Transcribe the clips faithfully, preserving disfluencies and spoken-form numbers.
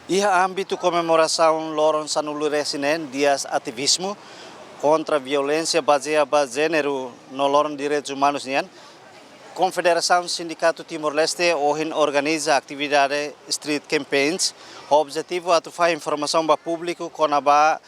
Iha ámbitu komemorasaun loron sanulu-resin-neen Dias Ativismu kontra Violénsia Bazeia ba Jéneru no Loron Direitus Umanus nian, Konfederasaun Sindikatu Timor-Leste ohin organiza atividade street campaigns ho objetivu atu fahe informasaun ba públiku kona-ba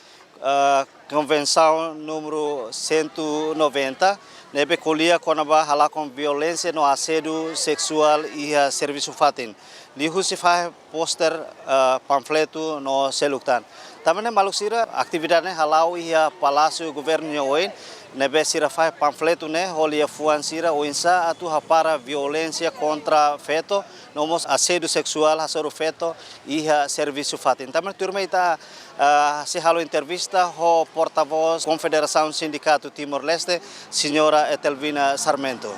eh, Konvensaun númeru cento e noventa, ne'ebé ko'alia kona-ba halakon violénsia no asédiu seksuál iha servisu fatin. Liuhusi fahe póster, eh, panfletu no seluk tan. Tanba ne'e maluk sira, atividade ne'e hala'o iha Palásiu Governu nia oin, ne'ebé sira fahe panfletu ne'e ho liafuan sira oinsá atu hapara violénsia kontra feto, no mós asédiu seksuál hasoru feto iha servisu fatin. Tanba ne'e tuirmai ita, ah, sei halo entrevista ho portavós Konfederasaun Sindikatu Timor-Leste, Señora Etelvina Sarmento.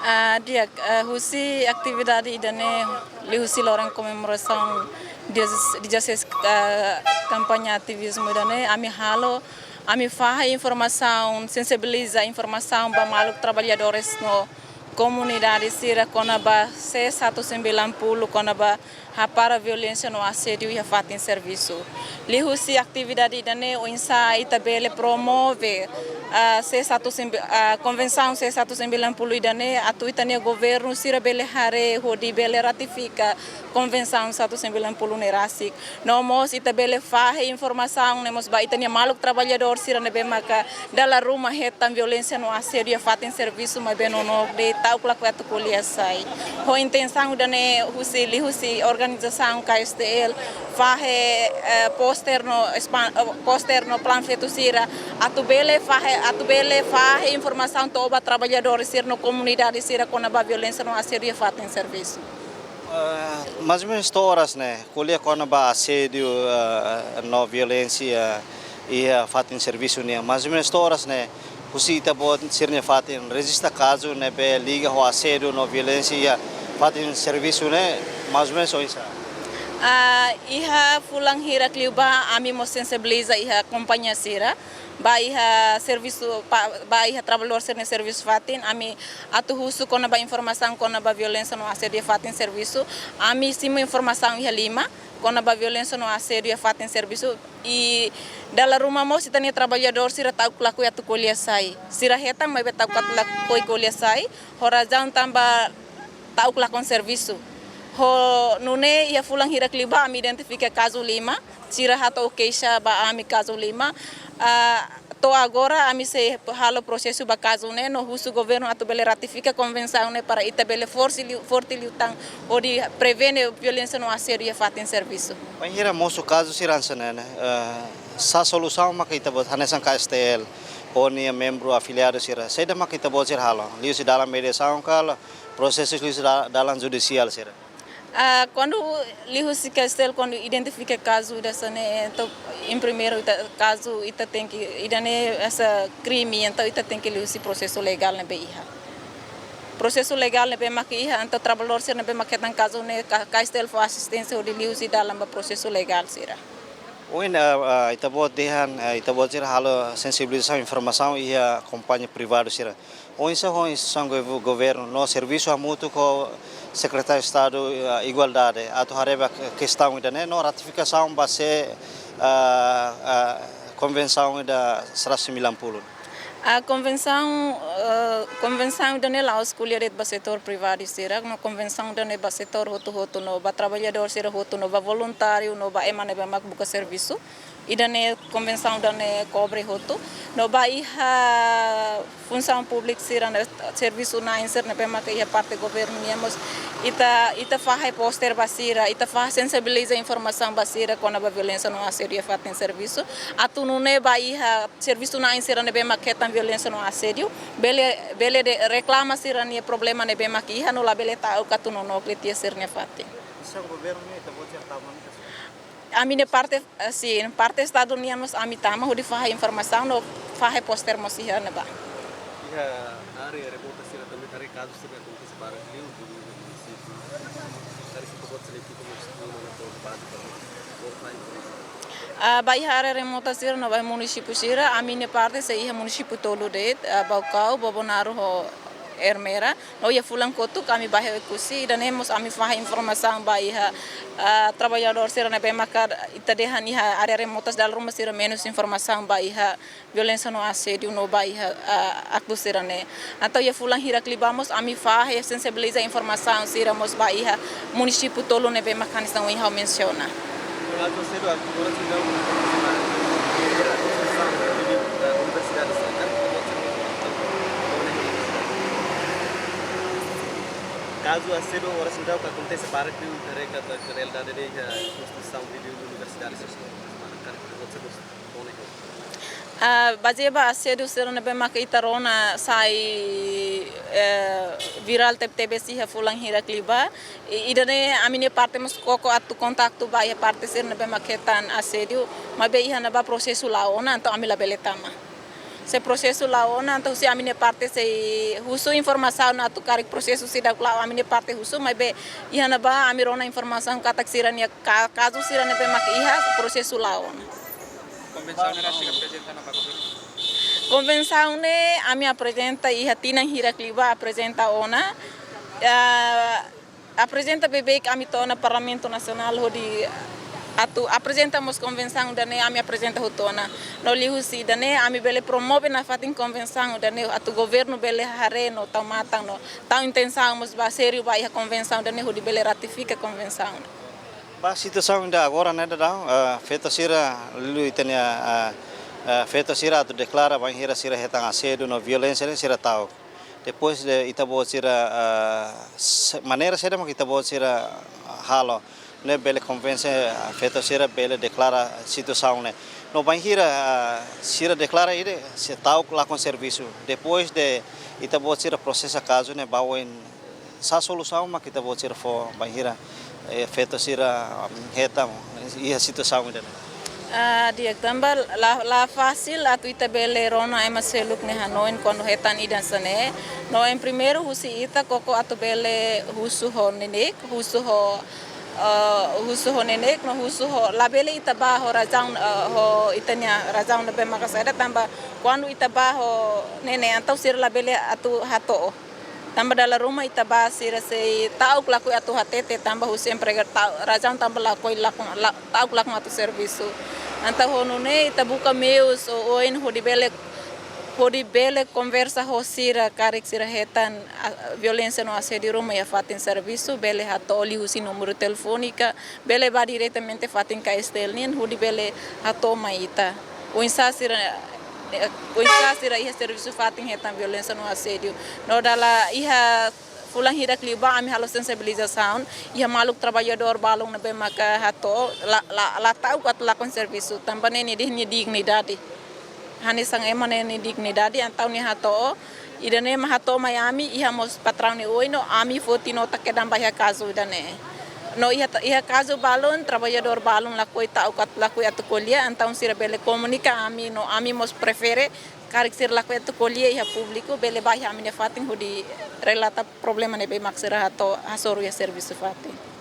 Ah, di'ak, ah, husi atividade ida-ne'e, liuhusi loron komemorasaun dezasseis, dezasseis, ah, kampaña ativismu ida-ne'e, ami halo, ami fahe informasaun, sensibiliza informasaun ba maluk traballadores no komunidade sira kona-ba C satu sembilan puluh, kona-ba hapara violénsia no asédiu iha fatin servisu. Liuhusi atividade ida-ne'e oinsá ita bele promove, ah, C satu sembi-, ah, Konvensaun C satu sembilan puluh ida-ne'e atu ita-nia governu sira bele haree hodi bele ratifika Konvensaun satu sembilan puluh ne'e rasik. No mós ita bele fahe informasaun ne'e mós ba ita-nia maluk traballadór sira ne'ebé maka dala ruma hetan violénsia no asédiu iha fatin servisu maibé nonook de'it ta'uk lakohi atu ko'alia sai. Ho intensaun ida-ne'e husi liuhusi organizasaun K S T L fahe, eh, póster no espan-, eh, póster no panfletu sira atu bele fahe, atu bele fahe informasaun to'o ba traballadór sira no komunidade sira kona-ba violénsia no asédiu iha fatin servisu. Eh, mais ou menos to'o oras ne'e, ko'alia kona-ba asédiu, eh, no violénsia iha fatin servisu nian. Mais ou menos to'o oras ne'e, husi ita-boot sira-nia fatin rejista kazu ne'ebé liga ho asédiu no violénsia iha fatin servisu ne'e, mais ou menos oinsá? Ah, iha fulan hirak liubá ami mós sensibiliza iha kompañia sira, ba iha servisu, pa-, ba iha traballadór sira-nia servisu fatin, ami atu husu kona-ba informasaun kona-ba violénsia no asédiu iha fatin servisu, ami simu informasaun iha lima kona-ba violénsia no asédiu iha fatin servisu, i dala ruma mós ita-nia traballadór sira ta'uk lakohi atu ko'alia sai. Sira hetan maibé ta'uk lakohi ko'alia sai, ho razaun tanba ta'uk lakon servisu. Ho nune'e iha fulan hirak liubá ami identifika kazu lima, sira hato'o keixa ba ami kazu lima. Ah, to'o agora ami sei halo prosesu ba kazu ne'e no husu governu atu bele ratifika konvensaun ne'e para ita bele forsi liu, forte liután hodi prevene violénsia no asédiu iha fatin servisu. Bainhira mosu kazu sira hanesan ne'e, eh, sá solusaun maka ita-boot hanesan K S T L, ho nia membru afiliadu sira, saida maka ita-boot sira halo? Liuhusi dalan mediasaun ka, prosesu liuhusi da-, dalan judisiál sira? Ah, kuandu liuhusi K S T L, kuandu identifika kazu ida hanesan ne'e, entaun, em primeiru, ita, kazu ita tenke, ida-ne'e hanesan krime, entaun ita tenke liuhusi prosesu legál ne'ebé iha. Prosesu legál ne'ebé maka iha, entaun traballadór sira ne'ebé maka hetan kazu ne'e, K-, K S T L fó asisténsia hodi liuhusi dalan ba prosesu legál sira. Ohin, eh, eh, ita-boot dehan, eh, ita-boot sira halo sensibilizasaun informasaun iha kompañia privadu sira. Oinsá ho instituisaun govu-, governu no servisu hamutuk ho Sekretáriu Estadu, eh, Igualdade, atu haree ba kestaun ida-ne'e no ratifikasaun ba se, eh, eh, konvensaun ida seratus sembilan puluh. Ah, konvensaun, eh, konvensaun ida-ne'e la'ós ko'alia de'it ba setór privadu sira, no konvensaun ida-ne'e ba setór hotu-hotu, no ba traballadór sira hotu, no ba voluntáriu, no ba ema ne'ebé mak buka servisu. Ida-ne'e konvensaun ida-ne'e kobre hotu. No ba iha funsaun públika sira ne'e, servisu na'in sira ne'ebé maka iha parte governu nian mós, ita, ita fahe póster ba sira, ita fahe sensibiliza informasaun ba sira kona-ba violénsia no asédiu iha fatin servisu. Atu nune'e ba iha servisu na'in sira ne'ebé maka hetan violénsia no asédiu, bele, bele dehan reklama sira-nia problema ne'ebé maka iha no labele ta'uk atu nonook de'it iha sira-nia fatin. Instituisaun governu nian ita-boot sira tama ona ka? Ami-nia parte, eh, sin, parte Estadu nian mós ami tama hodi fahe informasaun no fahe póster mós iha ne'ebá. Iha área remota sira tanba haree kazu sira akontese barak liu, dulu iha munisípiu. Haree se ita-boot sira fitu munisípiu, mana to'o badu para, para fahe informasaun. Ah, ba iha área remota sira no ba iha munisípiu sira, ami-nia parte sei iha munisípiu tolu de'it, ah, Baucau, Bobonaro ho Ermera, no iha fulan kotuk ami bá iha Oekusi, ida-ne'e mós ami fahe informasaun ba iha, ah, traballadór sira ne'ebé maka ita dehan iha área remotas dala ruma sira menus informasaun ba iha violénsia no asédiu no ba iha, ah, aktu sira-ne'e. Entaun iha fulan hirak liubá mós ami fahe sensibiliza informasaun sira mós ba iha munisípiu tolu ne'ebé maka hanesan ohin ha'u mensiona. Kazu asédiu agora seidauk akontese iha konstrusaun de universidade sira, karik ita-boot sira, kazu asédiu agora seidauk akontese barak liu, karik ita-boot sira, realidade de iha konstrusaun de universidade sira, karik ita-boot sira, Ah, bazeia ba asédiu sira ne'ebé maka ita rona sai, eh, virál tebetebes iha fulan hirak liubá. I, ida-ne'e ami-nia parte mós koko atu kontaktu ba iha parte sira ne'ebé maka hetan asédiu, maibé iha ne'ebá prosesu la'o ona, entaun ami labele tama. Se prosesu la'o ona, entaun husi ami-nia parte sei husu informasaun atu karik prosesu seidauk la'o, ami-nia parte husu, maibé iha ne'ebá ami rona informasaun katak sira-nia ka-, kazu sira ne'ebé maka iha prosesu la'o ona. Konvensaun ne'e rasik aprezenta ona ba governu? Konvensaun ne'e ami aprezenta iha tinan hirak liubá aprezenta ona. Ah, aprezenta beibeik ami to'o ona Parlamentu Nasionál hodi atu aprezenta mós konvensaun ida-ne'e ami aprezenta hotu ona. No liuhusi ida-ne'e ami bele promove nafatin konvensaun ida-ne'e atu governu bele haree no tau matan no tau intensaun mós ba sériu ba iha konvensaun ida-ne'e hodi bele ratifika konvensaun. Ba situasaun ida agora ne'e daudaun, ah, feto sira liuliu ita-nia, ah, ah, feto sira atu deklara bainhira sira hetan asédiu no violénsia ne'e sira ta'uk. Depois de ita-boot sira, ah, se-, maneira saida maka ita-boot sira halo ne'e bele konvense, ah, feto sira bele deklara situasaun ne'e. No bainhira, ah, sira deklara ida, sira ta'uk lakon servisu. Depois de ita-boot sira prosesa kazu ne'e ba oin sá solusaun maka ita-boot sira fó bainhira, eh, feto sira, um, hetan iha situasaun ida-ne'e? Ah, di'ak, tanba la, la fasil atu ita bele rona ema seluk nia hanoin kuandu hetan ida hanesan ne'e. No em primeiru husi ita koko atu bele husu ho neineik, husu ho, eh, husu ho neineik, no husu ho labele ita bá ho razaun, eh, ho ita-nia razaun ne'ebé maka saida tanba kuandu ita bá ho neineik entaun sira labele atu hato'o. Tanba dala ruma ita bá sira sei ta'uk lakohi atu hatete tanba husi emprega ta'uk, razaun tanba lakohi lakon, la-, ta'uk lakon atu servisu. Entaun ho nune'e ita buka meius oioin hodi bele, hodi bele konversa ho sira karik sira hetan, ah, violénsia no asédiu ruma iha fatin servisu, bele hato'o liuhusi númeru telefónika, bele bá diretamente fatin K S T L nian, hodi bele hato'o mai ita. Oinsá sira, eh, oinsá sira iha servisu fatin hetan violénsia no asédiu. No dala iha fulan hirak liubá ami halo sensibilizasaun, iha maluk traballadór balun ne'ebé maka hato'o la, la, la ta'uk atu lakon servisu, tanba ne'e nia dehan nia dignidade. Hanesan ema ne'e nia dignidade, entaun nia hato'o, ida-ne'e mak hato'o mai ami, iha mós patraun nia oin no ami foti nota kedan ba iha kazu ida-ne'e. No iha ta-, iha kazu balun, traballadór balun lakohi ta'uk atu, lakohi atu ko'alia, entaun sira bele komunika ami, no ami mós prefere, karik sira lakohi atu ko'alia iha públiku, bele bá iha ami-nia fatin hodi relata problema ne'ebé mak sira hato'o hasoru iha servisu fatin.